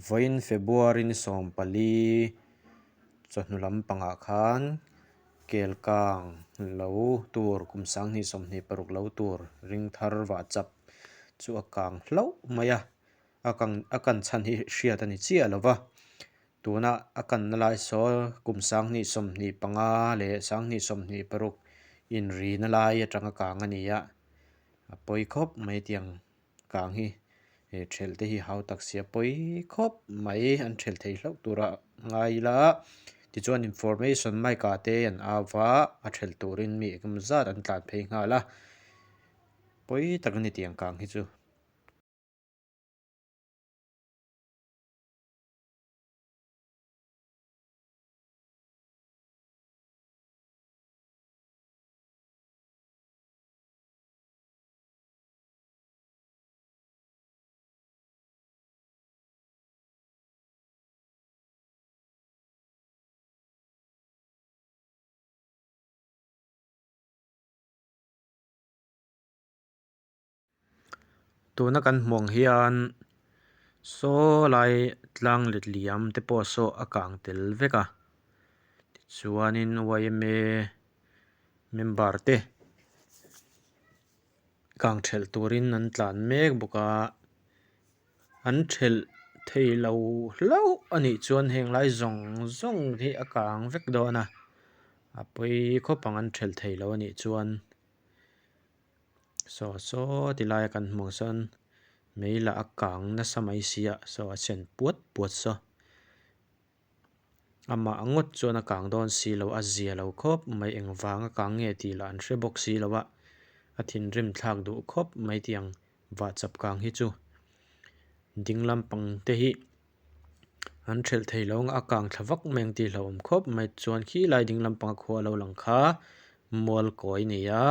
Vawiin February ni 14 chawhnu lampangah khan Kelkang lo tur kum 2026 lo tur ring thar vah chap chu a kang hlauh mai a, a kang a kan chhan hi hriat a ni chiah lo va. Tuna a kanna lai saw kum 2025 leh 2026 inrina lai atanga kang a ni a, a pawi khawp mai tiang kang hi he thelh te hi hau tak sia pawi khawp mai an thelh thei hlauh tura ngai ila tichuan information mic ah te an au va a thelh turin mi engemaw zat an tlan phei nghal a pawi tak a ni tiang kang hi chu. Tuna kan hmuh ang hian saw lai tlang letliam te pawh saw a kang tel vek a tichuanin yma member te kang thelh turin an tlan mek bawk a an thelh thei lo hlauh a nih chuan heng lai zawng zawng hi a kang vek dawn a a pawi khawp ang an thelh thei lo a nih chuan. Saw saw ti laia kan hmuh sawn mei lah a kang nasa mai si a saw a sen puat puat saw amah ngawt chuan a kang dawn si lo a zia lo khawp mai engvanga kang nge tih lah an hre bawk si lo a a thinrim thlak duh khawp mai tiang vah chap kang hi chu ding lampang te hi. An thelh thei lo a kang thla vak mai ang tih hlauhawm khawp mai chuan khi lai ding lampanga khua a lo lang kha mual kawi a ni a.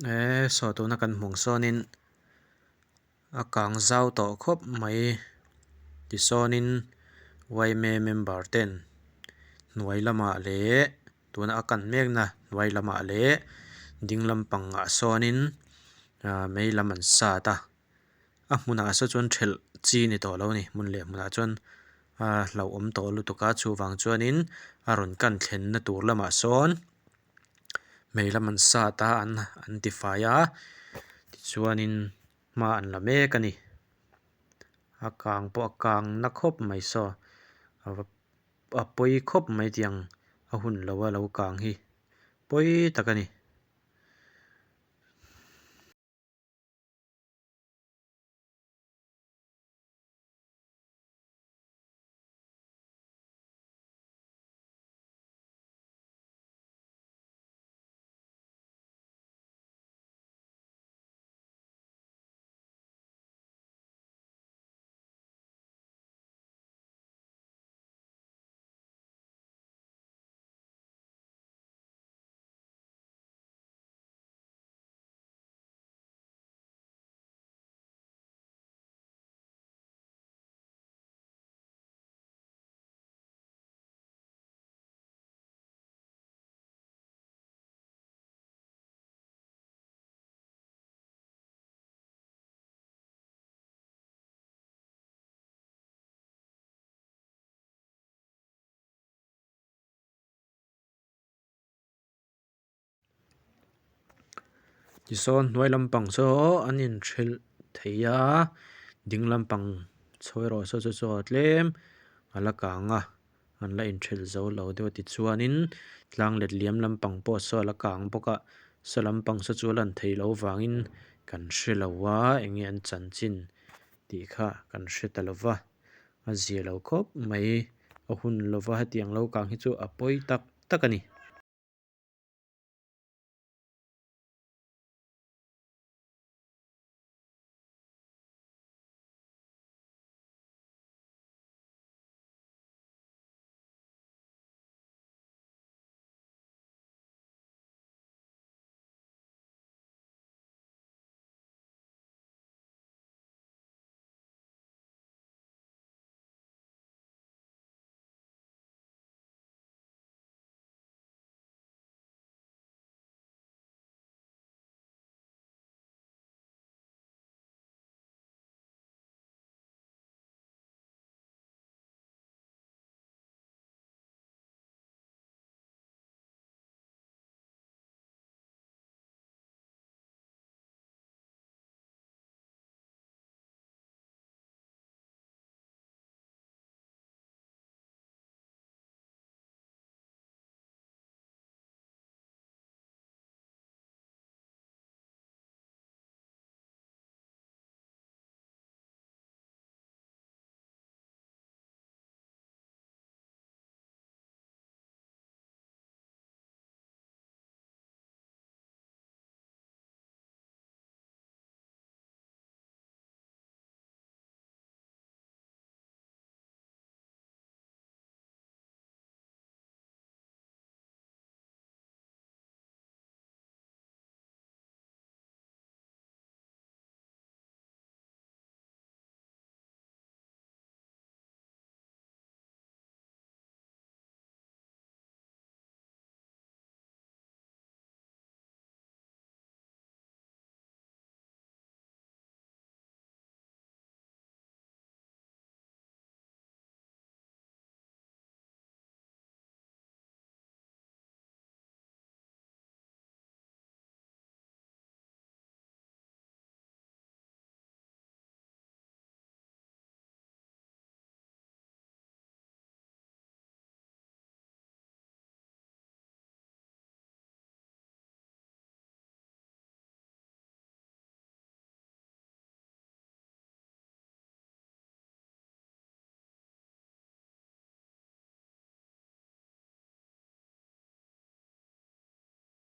Eee saw tuna kan hmuh ang sawnin a kang zau tawh khawp mai tisawnin yma member ten hnuai lamah leh tuna a kan mekna hnuai lamah leh ding lampangah sawnin ah mei lam an sat a a hmunah saw chuan thelh chi ni tawh lo a ni hmun leh hmunah chuan a hlauhawm tawh lutuk a chuvang chuanin a rawn kan thlenna tur lamah sawn. Mei lam an sat a an an tifai a tichuanin hma an la mek a ni a kang pawh a kang na khawp mai saw ava a pawi khawp mai tiang a hun lo a lo kang hi pawi tak a ni. Tisawn hnuai lampang saw an inthelh thei a ding lampang chho erawh saw chu chaw tlem a la kang a an la inthelh zo lo deuh a tichuanin tlang let liam lampang pawh saw a la kang bawk a saw lampang saw chu a lan theih loh vangin Kan hre lo a, enge an chanchin tih kha kan hre ta lo va, a zia lo khawp mai. A hun lova hetiang lo kang hi chu a pawi tak tak a ni.